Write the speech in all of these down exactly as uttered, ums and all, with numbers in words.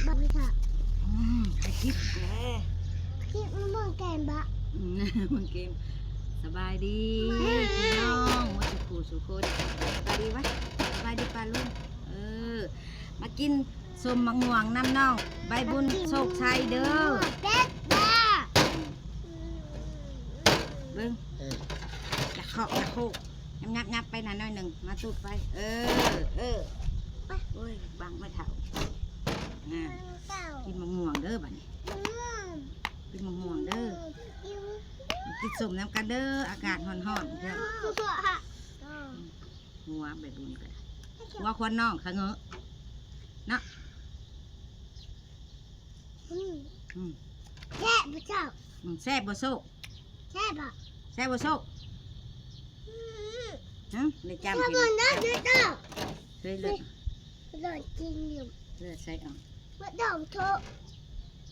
อืมไปคิดแหม คิดมันมองแกนบะ อืมมันเกม สบายดี มา พี่น้องหมดทุกผู้ทุกคน สบายดีวะ สบายดีป้าลุง เออ มากินส้มมะม่วงนำน้อง ใบบุญโชคชัยเด้อ เด็ดจ้า เบิ่ง เออ อยากเคาะอยากโคก งับงับงับไปนะหน่อยหนึ่ง มาตูดไป เออ เออ ไป โอ้ย บังไม่เท่า อ่า เต่า กินมะม่วงเด้อบัดนี้ มะม่วง กินมะม่วงเด้อ กิน กินส้มนำกันเด้อ อากาศฮ้อนๆเด้อ อืม หัวใบบุญก็ได้ หัวควันน้องคะเงอะ เนาะ อืม อืม แซ่บบ่เจ้า อืม แซ่บบ่โซก แซ่บบ่ แซ่บบ่โซก อืม ฮะ ได้จำ แซ่บ กิน บ่นะเจ้า เฮ้ย เลือด เลือดกินอยู่ เลือดใส่ออก เลือดดอกโชก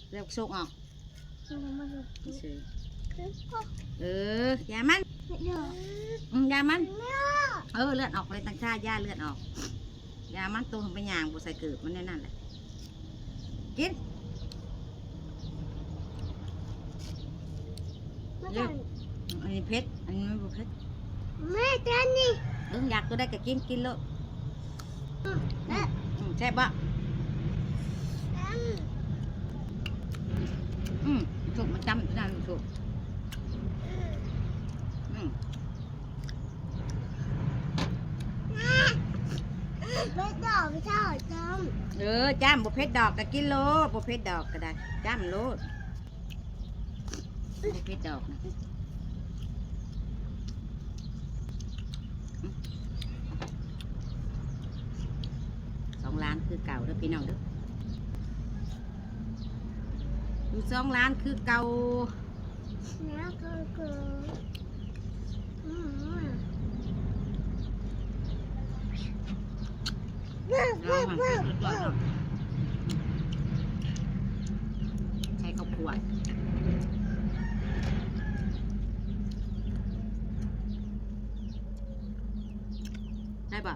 เลือดโซกออก อืม มัน เฉย เออ อย่ามัน เลือด อืม อย่ามัน เลือด เออ เลือดออกเลย ตั้งค่าย่าเลือดออก อย่ามัน ตัวมันไปย่างบ่ใส่เกิบมันแน่นั่นแหละ กิน เลือด อันนี้เผ็ด อันนี้มันบ่เผ็ด แม่จานนี่ เออ อยากตัวใดก็กิน กินโลด อืม แม่ อืม แซ่บบ่ อืม อืม ถูกมาจำที่นั่นถูก อืม เผ็ดดอกไม่ใช่เหรอจ้ำ เออ จ้ำบ่เผ็ดดอกก็กินโลด บ่เผ็ดดอกก็ได้ จ้ำโลด บ่เผ็ดดอกนะ สองล้านคือเก่าเด้อพี่น้องเด้อ อยู่สองล้านคือเก่า แล้วก็คือ อืม ใช้ข้าวคั่ว ได้ปะ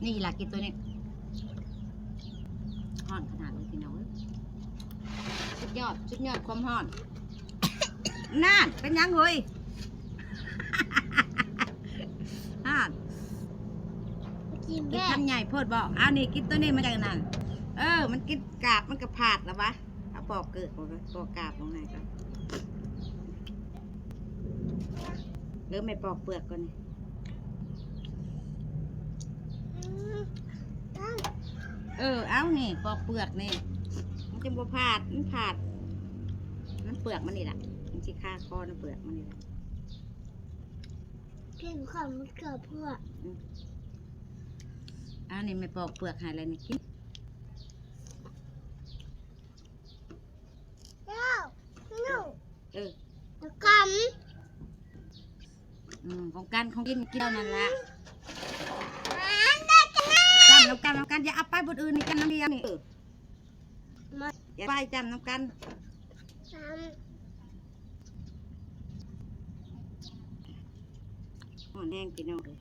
นี่ล่ะกินตัวนี้ ฮ้อนขนาดนี้พี่น้องเอ้ย สุดยอด สุดยอดความฮ้อน นั่น เป็นหยังเฮ้ย นั่น กิน กิน แบบ คำใหญ่โพดบอก เอานี่กินตัวนี้มาจากนั่น เออ มันกินกาบมันก็ผาดแล้ววะ เอาปอกเกิดออกก่อน ปอกกาบออกหน่อยก่อน หรือไม่ปอกเปลือกก่อนนี่ อืม เออ เอานี่ ปอกเปลือกนี่ มันจะบ่ผาด มันผาด มันเปลือกมันนี่แหละ มันสิคาคอนะเปลือกมันนี่แหละ เปลี่ยนของมันเกิดเพื่อ อืม อันนี้ไม่ปอกเปลือกให้เลยนี่กิน แล้ว หนู เออ กำ อืม ของกัน ของกิน กินเท่านั้นละ อันได้กันนะ จำน้ำกัน น้ำกัน อย่าเอาไปบนอื่นนี่ จำน้ำเดียวนี่ เออ มา อย่าไปจำน้ำกัน จำ ฮ้อนแห้งพี่น้องเอ้ย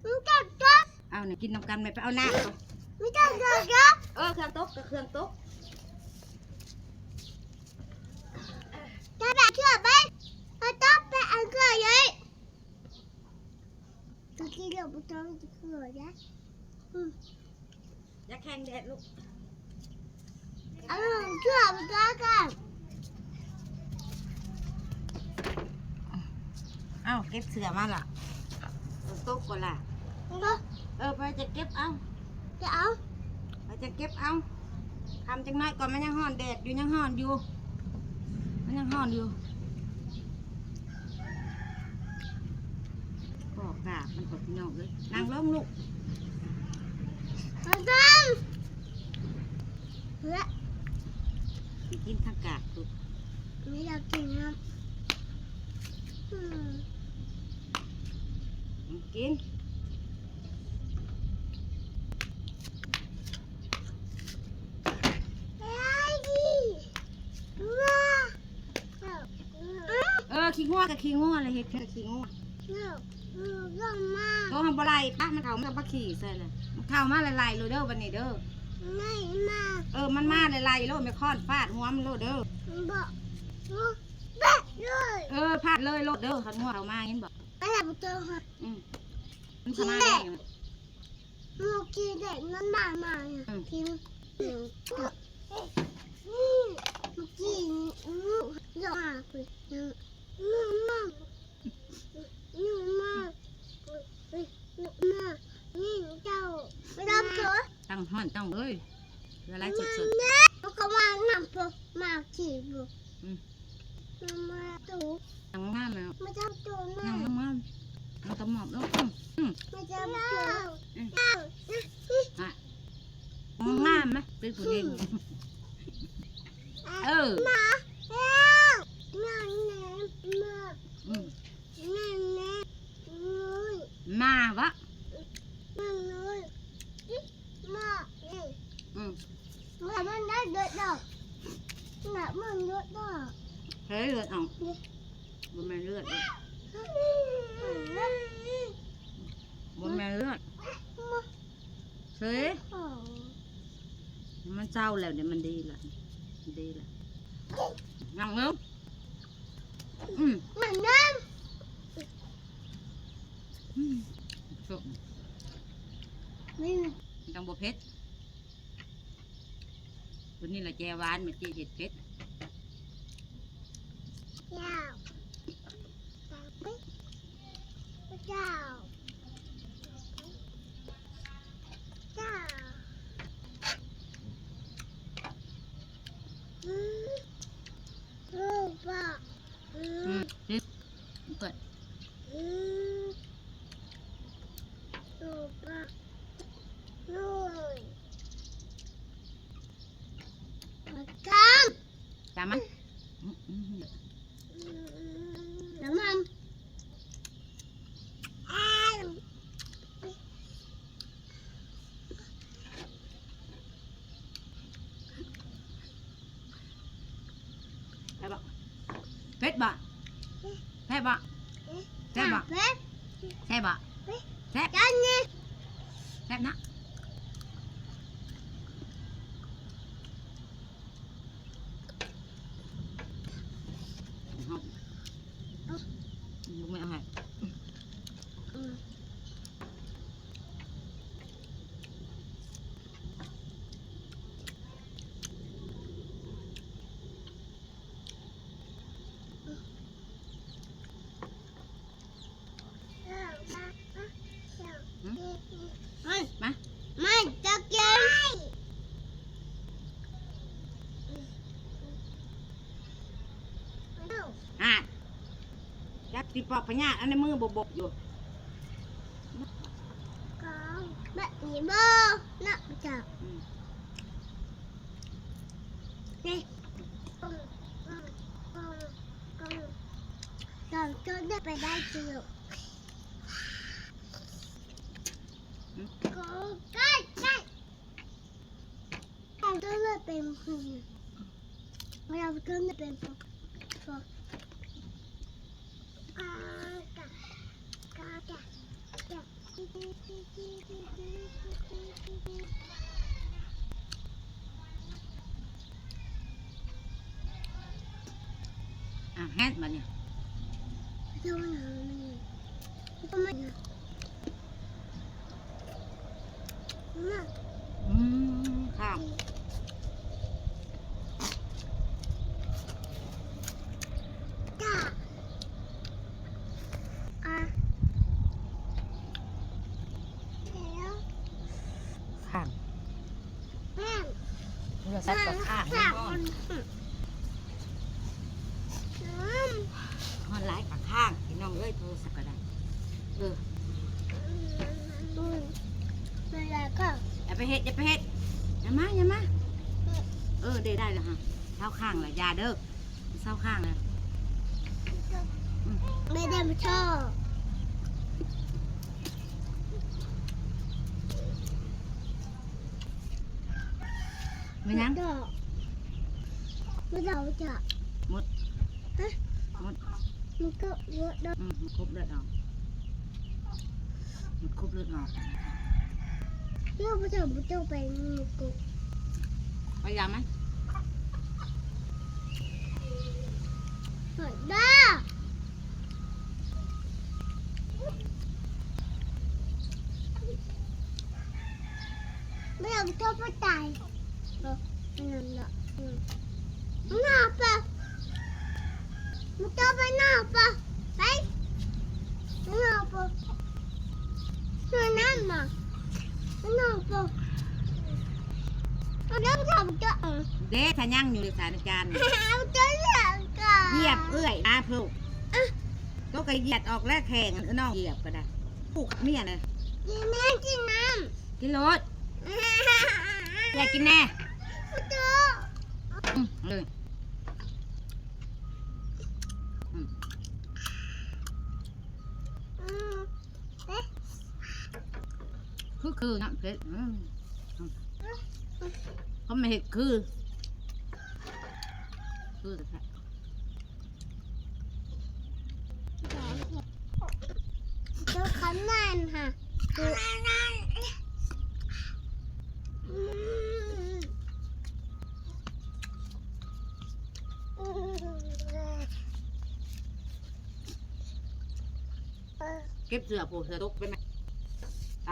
มันจะจบ เอาเนี่ย กินน้ำกันไหม ไปเอาน้ำก่อน มันจะจบ เออ เครื่องตกก็เครื่องตก จะแบบเชื่อไหม มันต้องไปเอาเกลือเยอะ ก็กินเดี๋ยวมันต้องเกลือนะ อืม อย่าแข่งแดดลูก เอาเกลือมันต้องกัน เอ้า เก็บเสื้อมาล่ะ ตกก่อนล่ะ เออ เออ ไปจะเก็บเอา จะเอา ไปจะเก็บเอา ทำจังน้อยก่อน มันยังฮ้อน แดดอยู่ ยังฮ้อนอยู่ มันยังฮ้อนอยู่ ปอกกาบมันก่อนพี่น้องเอ้ย นั่งลงลูก มาซ้ำ เฮ้ย กินทั้งกาบลูก ไม่อยากกินครับ อืม กิน ไอ้ดิ ว้า เออ ขี้งัวกับขี้งัวเลย เฮ็ดกับขี้งัว เออ เออ ลงมา โตทำบ่ไรปะ มันเข้ามากับขี่ใส่เลย มันเข้ามาหลายๆเลยเด้อ วันนี้เด้อ ไม่มา เออ มันมาหลายๆโลด ไม่ค้อนฟาดหัวมันโลดเด้อ มันบอก เออ ฟาดเลยโลดเด้อ คันหัวเขามา เห็นบอก อะไรมันเจอฮะ อืม มันเข้ามาได้ เมื่อกี้เด็กนั้นมา มาเนี่ย อืม กิน เมื่อกี้ลูกเยอะมากเลย อืม อืม อืม อืม อืม นี่เจ้า ไม่ต้องเถอะ ตั้งฮ้อนตั้งเอ้ย เวลาสดๆ มันก็มานั่งปุ๊บ มาขี่ปุ๊บ อืม มันมาถู นั่งงามแล้ว ไม่ต้องถู นั่งงามๆ มันก็หมอบแล้ว อืม อืม ไม่ต้องถู อืม อ่ะ งามไหม เป็นผู้หญิง เออ มาแล้ว มาแล้ว มา อืม มาแล้ว มาวะ มาเลย มานี่ อืม แต่มันได้เยอะดอก แต่มันเยอะดอก เฮ้ย เลือดออก นี่ บ่แม่นเลือดเด้อ บ่แม่นเลือด มา เฮ้ย อ๋อ มันเศร้าแล้วเนี่ย มันดีละ ดีละ นั่งลง อืม มันนั่ง อืม ส้ม นี่ มันจังบ่เผ็ด ตัวนี้ละแจหวาน มันจีเห็ดเผ็ด เจ้า เจ้า เจ้า อืม ลูกบอก อืม อืม เดี๋ยว เปิด อืม ลูกบอก ลูก มาทำ จำมัน อืม อืม อืม น้ำมัน แซ่บบ่ เผ็ดบ่ แซ่บบ่ แซ่บบ่ เผ็ด แซ่บบ่ แซ่บ จานนี้ แซ่บนะ ลูกแม่เอาให้ อืม หืม ไม่ มา ไม่ จะกิน อ่ะ จักสิปอบพญาธิ อันในมือบกๆอยู่ ของแบบนี้บ่ นะจ๊ะ อืม นี่ เราก็ได้ไปได้เจอ อืม ของใกล้ใกล้ เราก็ได้เป็นคน เราก็ได้เป็นคน อ่า กะ กะ กะ กะ อ่ะ แฮดมาเนี่ย เจ้าหน้ามัน เจ้าหน้า อืม ข้าว จ้า อ่ะ แล้ว ข้าง ข้าง โทรศัพท์ก็ข้าง ข้าง มัน ฮ้อนหลายกะข้าง พี่น้องเอ้ย โทรศัพท์ก็ได้ เออ อืม แล้วก็ อย่าไปเฮ็ด อย่าไปเฮ็ด อย่ามา อย่ามา เออ ได้ ได้แล้วฮะ เซาข้างแล้ว อย่าเด้อ เซาข้างแล้ว อืม ไม่ได้มาชอบ แม่นหยัง ดอก ไม่ได้เอาจ้ะ หมด ฮะ หมด มันก็หมดดอก อืม มันครบเลือดออก มันครบเลือดออก เรื่องพระเจ้าพระเจ้าไปมันก็ เอายาไหม เปิดด้าไม่ยอมชอบป้าตายเออไม่ยอมละอืมไม่เอาไปไม่ชอบไปนอกไปไปไม่เอาไปไม่นั่นมาไม่เอาไปไม่ต้องทำก็เออ เด้ถ้ายังอยู่ในสารจาน เอาตัวเหลืองก่อน เหยียบเอื้อยนะพลูกก็กระเหยียดออกแล้วแข่งน้องเหยียบก็ได้ผูกกับเมียนะ กินน้ำกินน้ กินรถ ำ อยากกินแน่ ประตู อืมเลยอืม อืม คือคือน้ำเผ็ดอืมอืมเขาไม่เห็ดคือ คือแต่แท้ ตัวขนาดค่ะอืม เก็บเสื้อผูกเสื้อตกไปไหมไป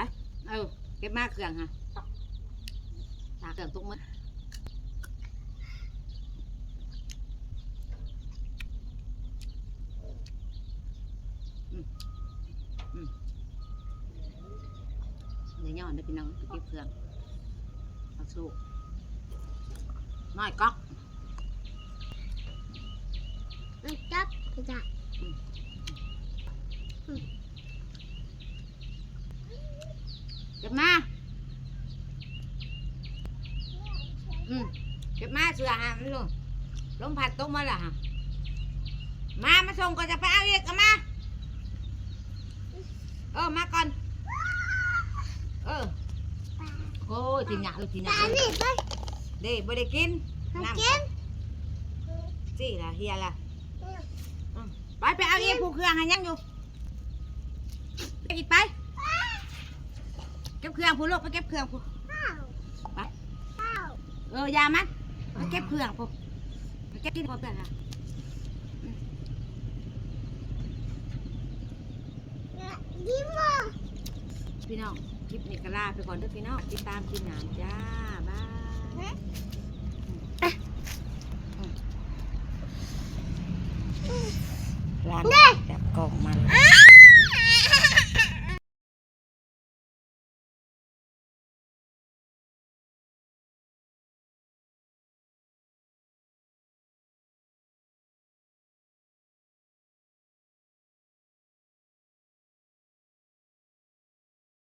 เออ เก็บมาเครื่องฮะตากเครื่องตกหมดอืมอืมเดี๋ยวย้อนเด้อพี่น้องไปเก็บเครื่องเอาสู้น้อยก๊อก มันจับไปจ้ะ เก็บมา อืมเก็บมาเสื้อฮะมันลงลมพัดตกมาละฮะมา มาส่งก่อนจะไปเอาอีกเอามา เออ มาก่อน เออ โอ้ยทีหยาลูกทีหยา ตานี่ไป เด้บ่ได้กิน มา น้ำ กิน สิละเฮียละอืมไปไปเอาอีกผู้เครื่องหันยังอยู่ ไปอีกไป เก็บเครื่องผู้ลูกไปเก็บเครื่องผู้ ข้าว ไป ข้าว เอออยามันไปเก็บเครื่องผู้ไปเก็บกินก่อนเพื่อนค่ะ ยิ้มมา พี่น้องคลิปนี้ก็ลาไปก่อนเด้อพี่น้องติดตามคลิปหน้าจ้าบาย เฮ้ย